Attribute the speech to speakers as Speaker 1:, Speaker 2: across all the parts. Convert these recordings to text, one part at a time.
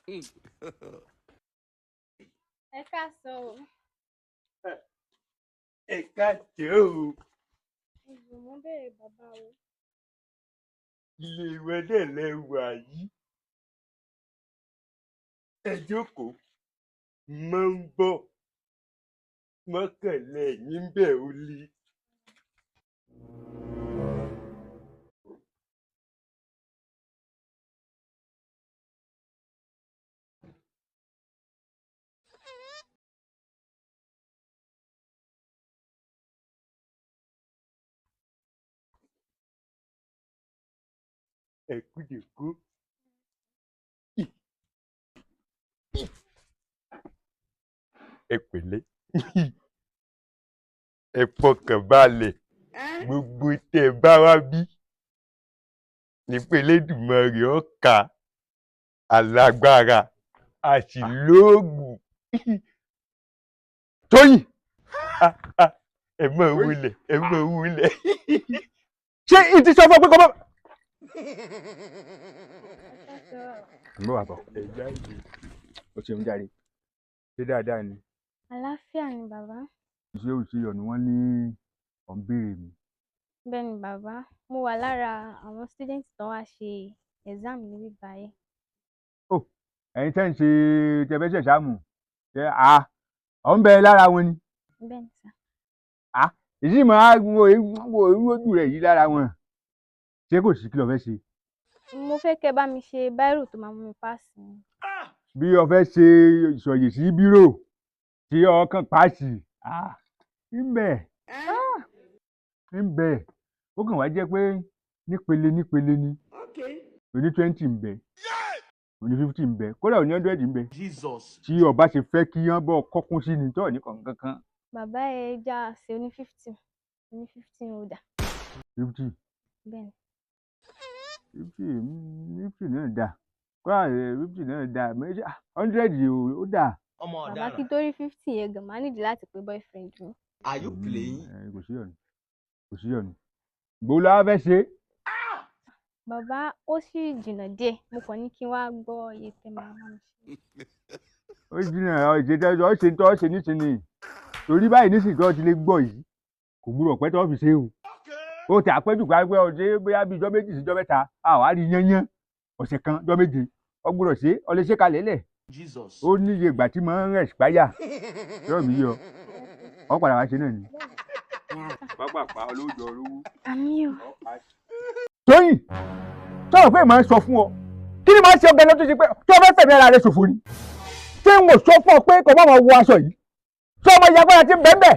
Speaker 1: Ẹ káàsán o.
Speaker 2: Ẹ káàsán o.
Speaker 1: Ẹ jọ̀ọ́, mo ń béèrè bàbá o.
Speaker 2: Ilé ìwé náà lẹ wà yìí. Ẹ jókòó, mo ń bọ̀. Mọ́kànlá ẹ̀yìn ń bẹ̀ ó lé. Ẹ kú jòkó. Ẹ pẹ̀lẹ́. Ẹ fọkàn balẹ̀. Gbogbo tẹ́ ẹ bá wá bí ní pé Elédùmarè ó ká alágbára a sì lóògùn. Tóyìn, ẹ mọ̀ wulẹ̀, ẹ mọ̀ wulẹ̀.
Speaker 3: Ṣé ìtì sọ fún ọ pé kọ́ bá. Mo wà bọ̀.
Speaker 2: Ẹ jáde.
Speaker 3: O ṣeun jáde. Ṣé dáadáa ni?
Speaker 1: Àlàáfíà ni bàbá.
Speaker 3: Ṣé o ṣe ọ̀nà wọn ní ọ̀ ń béèrè mi?
Speaker 1: Bẹ́ẹ̀ ni bàbá, mo wà lára àwọn student tó wá ṣe exam níbí báyìí.
Speaker 3: Ó ẹ̀yin tẹ́ ń ṣe tẹ́fẹ́ ṣẹ̀ṣàmù ṣe à ọ̀ ń bẹ lára wọn ni.
Speaker 1: Bẹ́ẹ̀ ni sà.
Speaker 3: À èyí máa wo wo irú ojú rẹ̀ yìí lára wọn. Ṣé kò sí kí lo fẹ́ ṣe?
Speaker 1: Mo fẹ́ kẹ́ bá mi ṣe báírò tó máa mú mi páàsì ni.
Speaker 3: Bí o fẹ́ ṣe ìsọ̀yè sí bírò tí ọkàn páàsì, ń bẹ ń bẹ, ó kàn wá jẹ́ pé nípele nípele ni. Oní 20 ń bẹ, oní 50 ń bẹ, kódà oní 100 ń bẹ.
Speaker 4: Jesus.
Speaker 3: Tí ọba ṣe fẹ́ kí wọ́n bọ̀ kọ́kún sí ni tọ́ọ̀ ní kankan.
Speaker 1: Bàbá ẹ já ṣe oní 50, oní 50 ó dà.
Speaker 3: 50.
Speaker 1: Bẹ́ẹ̀ ni.
Speaker 3: 50 náà dà, kódà 50 náà dà, 100 ó dà.
Speaker 4: Ọmọ
Speaker 1: Bàbá,
Speaker 4: ọ̀daràn.
Speaker 1: kí tó rí 50 yẹn gan, màá nídìí láti pe boyfriend mi.
Speaker 4: Are you playing?
Speaker 3: Kò sí ọ̀nà, kò sí ọ̀nà. Gbogbo la fẹ́ ṣe.
Speaker 1: Bàbá, ó sì jìnnà díẹ̀, mo kàn ní kí n wá gbọ́ iye tẹ́ máa bá mi ṣe.
Speaker 3: Ó jìnnà ọ̀ṣẹ̀ tẹ́ ọ ṣe tọ́ ṣe nísìnyí. Torí báyìí nísìnyí tó ti lè gbọ́ yìí, kò gbúdọ̀ pẹ́ tó fi ṣe o. Ó ti àpẹ́jù ká pé ọ̀ṣẹ̀ bóyá bíi ijọ́ 2 sí ijọ́ 3, a wá rí yányán ọ̀sẹ̀ kan ijọ́ 7, ọ gbúdọ̀ ṣe, ọ lè ṣe kalẹ̀ lẹ̀.
Speaker 4: Jesus.
Speaker 3: Ó ní iye ìgbà tí mo ń rẹ̀ ṣìpáyà. Yọ̀ mí yọ. Ọ padà wá ṣe náà ni. Pápápá olóòjọ olówó.
Speaker 1: Àmì o.
Speaker 3: Tóyìn, sọ̀rọ̀ pé màá sọ fún ọ. Kí ni màá ṣe ọgbẹ́ lọ́tún ṣe pé tí o fẹ́ fẹ̀mí ara rẹ ṣòfò ni? Ṣé n ò sọ fún ọ pé kò má máa wọ aṣọ yìí? Ṣé ọmọ ìyá agbára ti ń bẹ́ẹ̀ bẹ́ẹ̀?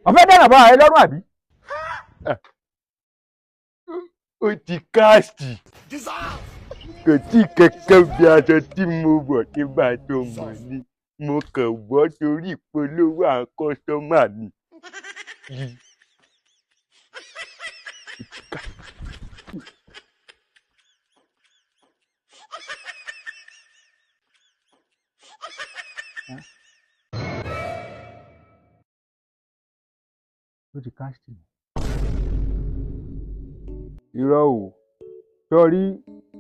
Speaker 3: Ọ̀fẹ́ dáná bá ara rẹ lọ́rùn àbí?
Speaker 2: Ó ti káàsì. Kò tí kankan bí aṣọ tí mo wọ̀ tí bá a tó mọ̀ ni. Mo kàn wọ́ torí ìpolówó àwọn kọ́sọ́mà mi.
Speaker 3: Ó ti káàsì. Irọ́ o, sọ́rí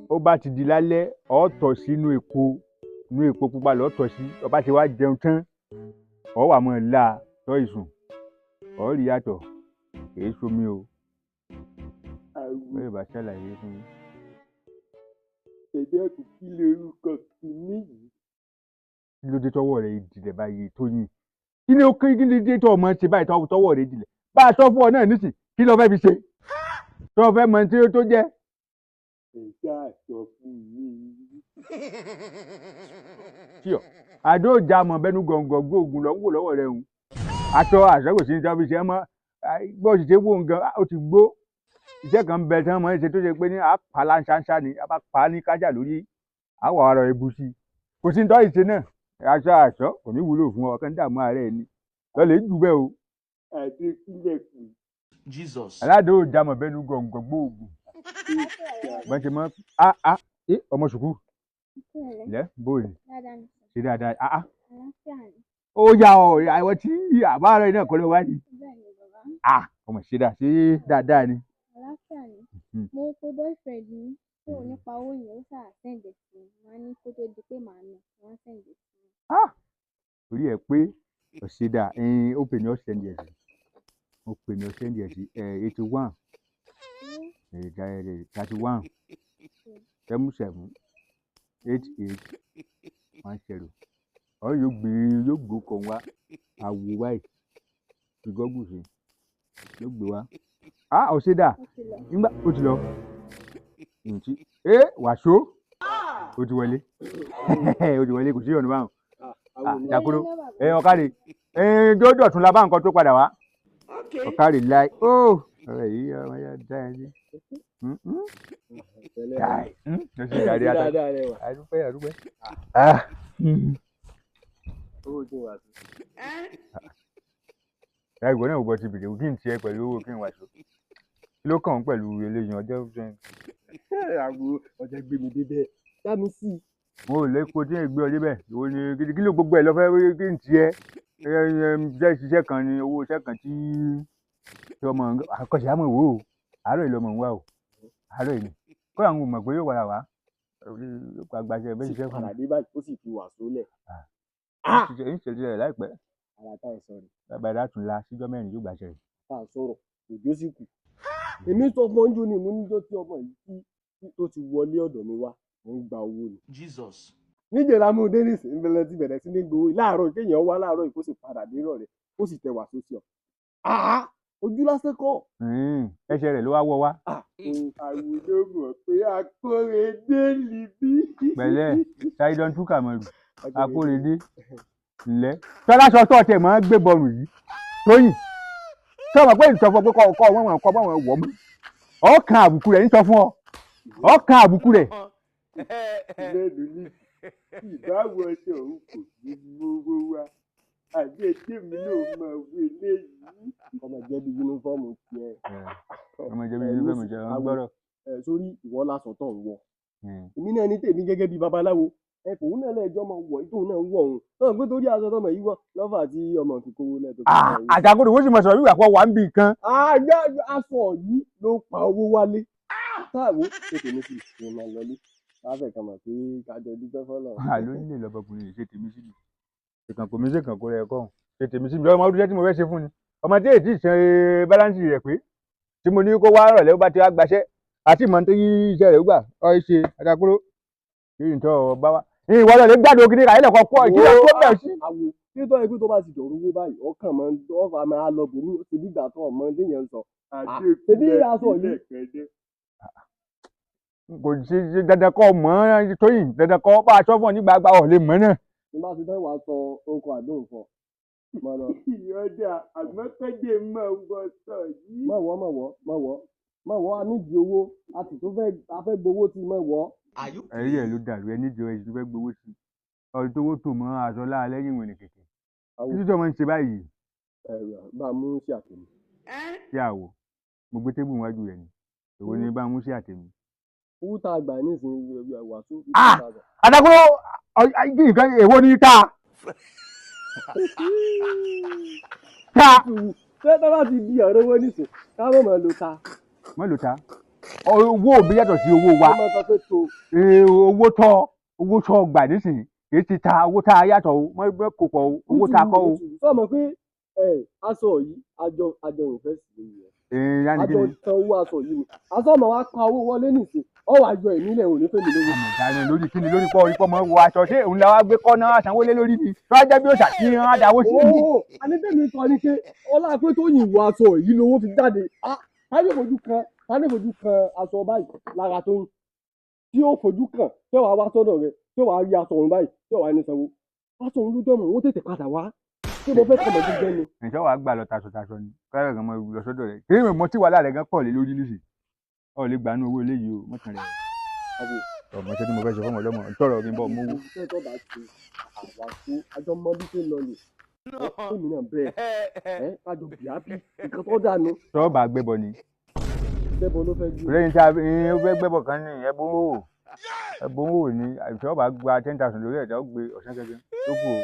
Speaker 3: ó bá ti di lálẹ́, ọ̀ tọ̀ sínú epo, inú epo pupa lọ́ tọ̀ sí, ó bá ti wá jẹun tán, ọ̀ wà mọ́ ẹ̀ la tọ́ ìsùn, ọ̀ rí yàtọ̀, kìí ṣomi o. Bẹ́ẹ̀ bá ṣàlàyé fún mi.
Speaker 2: Ẹ dákun, kí lorúkọ kinní yìí?
Speaker 3: Kí ló dé tọwọ́ rẹ̀ ìdìlẹ̀ báyìí Tóyìn? Kí ni ó kí ló dé tọ́ ọmọ ṣe báyìí tọwọ́ rẹ̀ ìdìlẹ̀? Bá a sọ fún ọ náà nísìn, kí ló fẹ́ fi ṣe? Tọ́ ọ fẹ́ mọ tí ó tó jẹ́?
Speaker 2: Ẹ ṣáà sọ fún mi.
Speaker 3: Tíọ̀, àdó ìjà mọ̀ bẹ́nu gọ̀ǹgọ̀ gbóògùn lọ ń wò lọ́wọ́ rẹ̀ hùn. Aṣọ àṣọ kò sí ní tọ́ fi ṣe é mọ́. Bó ṣe wò ń gan, ó ti gbó. Iṣẹ́ kan ń bẹ tí wọ́n máa ń ṣe tó ṣe pé ní àpá láńṣáńṣá ni, a bá pa á ní kájà lórí, a wà ọ̀rọ̀ ebu sí i. Kò sí ní tọ́ ìṣe náà. Aṣọ àṣọ kò ní wúlò fún ọ, kàn ń dààmú ara ẹ ni. Lọ lè jù bẹ́ẹ̀ o.
Speaker 2: Adékúnlẹ̀kùn.
Speaker 4: Jesus.
Speaker 3: Aládò ìjà mọ̀ bẹ́nu gọ̀ǹgọ̀ gbóògùn. Bọ́n ṣe mọ́ a ẹ ọmọ sùkúù. Lẹ́ bóyè. Ṣe dáadáa. A a. Ó yà ọ̀ àwọn tí àbá rẹ̀ náà kọ́ ló wá ní.
Speaker 1: Bẹ́ẹ̀ ni bàbá.
Speaker 3: A ọmọ ṣe dáa, ṣe dáadáa ni.
Speaker 1: Àlàáfíà ni. Mo pe boyfriend mi, So nípa owó yẹn ó ṣáà send ẹ̀ sí mi. Wọ́n á ní kó tó di pé màá nà, wọ́n á send ẹ̀ sí mi.
Speaker 3: Ah! Orí ẹ̀ pé ọ̀sẹ̀dà ẹ̀ẹ́n ó pè ní ọ̀sẹ̀ ní ẹ̀sìn. Ó pè ní ọ̀sẹ̀ ní ẹ̀sìn 81 31 77 88 10. Ọ yóò gbé yóò gbó kan wá àwò báyìí fi gọ́gùn sí yóò gbé wá. Ah! Ọ̀sẹ̀dà
Speaker 1: Ó ti lọ.
Speaker 3: nígbà ó ti lọ. Ntí ẹ wàṣọ ó ti wọlé ó ti wọlé kò sí ọ̀nà báwọn.
Speaker 5: Àwọn mi.
Speaker 3: Jakoro
Speaker 1: Ó lọ bàbá.
Speaker 3: ẹ ọ̀kadì ẹ dọ́dọ̀ tún la bá nǹkan tó padà wá ọ̀kadì láì ó ọ̀rẹ́ yìí ọmọ yẹn dá ẹ sí.
Speaker 5: Pẹ̀lẹ́.
Speaker 3: Káì ló sì darí
Speaker 5: Ṣé
Speaker 3: ata
Speaker 5: dáadáa rẹ wà?
Speaker 3: àdúpẹ́ àdúpẹ́. Ah,
Speaker 5: Owó tí wà sí.
Speaker 3: ẹ ìwọ náà ò bọ́ ti bèrè kí n tiẹ̀ pẹ̀lú owó kí n wàṣọ kí ló kàn án pẹ̀lú eléyìí ọjọ́
Speaker 5: Àwo ọjà gbé mi débẹ̀. Dá mi sí i.
Speaker 3: mo ò lè kó tí ń gbé ọ débẹ̀ ìwọ ni kí ló gbogbo ẹ̀ lọ fẹ́ kí n tiẹ̀ ẹ ẹ jẹ́ ṣiṣẹ́ kan ni owó iṣẹ́ kan tí tí ọmọ àkọsí àmọ̀ ìwò o àárọ̀ ìlú ọmọ ń wá o àárọ̀ ìlú kó àwọn ò mọ̀ pé yóò padà wá yóò pa gbaṣẹ́ bẹ́ẹ̀
Speaker 5: Sì
Speaker 3: ṣiṣẹ́ fún
Speaker 5: padà dé báyìí, ó sì fi wàsó lẹ̀.
Speaker 3: mi ń ṣe rẹ̀ láìpẹ́
Speaker 5: Ara tá ẹ̀ sọ rè.
Speaker 3: bàbá rẹ̀ àtúnla síjọ́ mẹ́rin yóò gbaṣẹ́ rẹ̀.
Speaker 5: Tá à ń sọ̀rọ̀, òjò sì kù. Èmi sọ fún ọ́njú ni mo níjọ́ tí ọmọ yìí tí tó ti wọlé ọ̀dọ̀ mi wá, mò ń gba owó ni.
Speaker 4: Jesus.
Speaker 5: Níjẹ̀ la mú Dennis ń bẹ̀rẹ̀ ti bẹ̀rẹ̀ sí ní gbowó láàárọ̀ kéèyàn wá láàárọ̀ yìí kó sì padà dé ìrọ̀lẹ́ kó sì tẹ wàsó sí ọ. Àá ojú lásán kọ́.
Speaker 3: Ẹsẹ̀ rẹ̀ ló wá wọ́ wá
Speaker 2: Àwọn ló mọ̀ pé Akóredé libí.
Speaker 3: pẹ̀lẹ́ Ṣáídọ́n túkà mọ̀rù Akóredé ńlẹ́ tọ́lá sọ tọ́ tẹ̀ mọ́ gbé bọ̀rù yìí Tóyìn sọ ma pé ìsọfọ pé kọ́ kọ́ wọ́n wọ́n kọ́ wọ́n wọ̀ mọ́ ọkàn àbùkù rẹ̀ ń sọ fún ọ ọkàn àbùkù rẹ̀
Speaker 2: Lẹ́nu ní ìbáwọ̀ ọ̀sẹ̀ òun kò ní gbogbo wa. Àbí etí mi náà máa wé léyìí.
Speaker 5: Ọmọ jẹ́ bí yúnífọ́ọ̀mù tiẹ̀.
Speaker 3: ọmọ ìjọba ìlú fẹ́ mọ̀ jẹ́ ọ́n gbọ́rọ̀
Speaker 5: Ẹ sórí ìwọ lásán tó ń wọ̀. Èmi náà ní tèmi gẹ́gẹ́ bí babaláwo. Ẹ kò náà lẹ́jọ́ máa wọ̀ tóun náà ń wọ̀ òun. Náà pé torí aṣọ tọmọ yìí wọ̀ lọ́fà tí ọmọ fi kówó lẹ́tọ̀.
Speaker 3: àjàgbọ́dọ̀ wọ́n sì mọ̀ sọ̀rọ̀ wíwà pọ̀ wà ń bì kan
Speaker 5: Àgbà aṣọ yìí ló pa owó wálé. Táàwó tètè ní sí ìrìn máa lọlé. Láfẹ̀ kan mọ̀ pé kájọ dúpẹ́ fọ́lọ́.
Speaker 3: àló nílé lọ́bọ̀kùnrin yìí ṣe tèmi síbi ìkàn kò mí ṣe kàn kó rẹ̀ kọ́ ọ̀hún ṣe tèmi síbi ọmọ ọdún jẹ́ tí mo fẹ́ ṣe fún ni ọmọ tí èyí ti ṣe báláǹsì rẹ̀ pé tí mo ní kó wá rọ̀lẹ́ ó bá ti wá gbaṣẹ́ àti ìmọ̀ tó yí iṣẹ́ rẹ̀ ó gbà ọ ṣe àtàkùrọ̀ kí n tọ́ ọ bá wa. Ìwọ lọ lè gbàdúrà kí ní kàyé lẹ́kọ̀ọ́ pọ̀ kí ló tó bẹ̀ sí.
Speaker 5: Àwo títọ́ ikú tó bá ti dọ̀rọ̀ owó báyìí ọkàn máa ń ọ̀fà máa lọ bòmí ó ti bí ìgbà tó ọmọ déèyàn ń sọ.
Speaker 2: Àdé
Speaker 5: Ṣebí aṣọ yìí
Speaker 2: kẹ́dẹ́.
Speaker 3: Kò ṣe ṣe dandan kọ́ mọ́ Tóyìn dandan kọ́ bá aṣọ fún ọ nígbà àgbà ọ̀ lè mọ́ náà.
Speaker 5: Ní bá ti fẹ́ wàá sọ orúkọ àdóhùn fún ọ. Mọ lọ.
Speaker 2: Ìyọ̀dà àmọ́ kẹ́dẹ́ máa wọ sọ yìí.
Speaker 5: Mọ̀ wọ́ mọ̀ wọ́ mọ̀ wọ́ mọ̀ wọ́ a nídìí owó a sì tún fẹ́ a fẹ́ gbowó tí mọ̀ wọ́.
Speaker 4: Are you
Speaker 3: Ẹ̀rí ẹ̀ ló dàrú ẹ níjọ ẹ̀ tó fẹ́ gbowó sí i ọdún tó wó tò mọ́ aṣọ láàlẹ́ yìnwó ní kẹ̀kẹ́
Speaker 5: Àwo
Speaker 3: títí tó máa ń ṣe báyìí
Speaker 5: ẹ̀rọ bá a mú sí àtẹ̀mí.
Speaker 3: sí àwò mo gbé tébù níwájú rẹ̀ ni èwo ni bá mú sí àtẹ̀mí.
Speaker 5: Owó tá a gbà nísìnyí wàásù.
Speaker 3: Ah! Àdàkùrọ̀ kí nǹkan èwo ni ta ta
Speaker 5: Ṣé tó bá ti di ọ̀rọ̀ owó nísìn ká mọ̀ mọ̀ ló ta.
Speaker 3: mọ́ ló ta owó òbí yàtọ̀ sí owó wa
Speaker 5: Ó máa sọ pé tó
Speaker 3: Ee, owó tọ́ gbà nísìnyí kì í ti ta owó tá a yàtọ̀ o mọ́ ẹgbẹ́ kò pọ̀ o owó tá a kọ́ o.
Speaker 5: Sọ ma pé ẹ aṣọ yìí àjọ àjọ ìfẹ́ sí i yẹn.
Speaker 3: Ee, yá ni kí
Speaker 5: Àjọ
Speaker 3: ni
Speaker 5: san owó aṣọ yìí ni. Aṣọ ọmọ wa pa owó wọlé nísìn ọ wàá yọ èmi lẹ̀ òní fèmí lówó.
Speaker 3: àmọ̀dáná lórí kí ni lórí pọ́ orí pọ́ mọ́ wọ aṣọ ṣé òun la wá gbé kọ́ náà sanwó lé lórí ni tó wá jẹ́ bí òṣà tí wọ́n á dáwó sí ni.
Speaker 5: Ooo, àní tèmi sọ ni pé ọlá pé tó yìn wọ aṣọ yìí lówó fi jáde. Ah, ta ló fojú kan ta ló fojú kan aṣọ báyìí lára tó yìn tí ó fojú kàn tí ó wàá wá sọ́dọ̀ rẹ̀ tí ó wàá rí aṣọ òun báyìí tí ó wàá ní sanwó. Aṣọ òun ló dọ̀mọ̀ ó tètè padà wá. Ṣé mo fẹ́ kọ̀mọ̀ gbígbẹ́ ni?
Speaker 3: Ǹjẹ́ wàá gbà lọ taṣọ-taṣọ ni káyọ̀ gan mọ lọ sọ́dọ̀ rẹ̀ kí ni mo tí wàhálà rẹ̀ gan pọ̀ lé lórí nísì ọ̀ lè gbà nú owó eléyìí o mọ̀tàn rẹ̀
Speaker 5: Àbò
Speaker 3: ọmọ iṣẹ́ tí mo fẹ́ ṣe fọmọ ọlọ́mọ tọrọ mi bọ̀ mówó.
Speaker 5: iṣẹ́ tó bá ṣe àwa tó àjọ mọ bí ṣe ń lọ nì. Èmi náà bẹ́ẹ̀ ẹ́ kájọ bìábì nǹkan tó dànù.
Speaker 3: Tọ́ bá gbẹ́bọ ni
Speaker 5: Ṣẹ́bọ ló fẹ́ gbé.
Speaker 3: lẹ́yìn tí a ó fẹ́ gbẹ́bọ kan ní ẹ̀bùn wò ẹ̀bùn wò ni ìṣọ́ bá gba 10,000 lórí ẹ̀dá ó gbé ọ̀sán gẹ́gẹ́ tó kù o.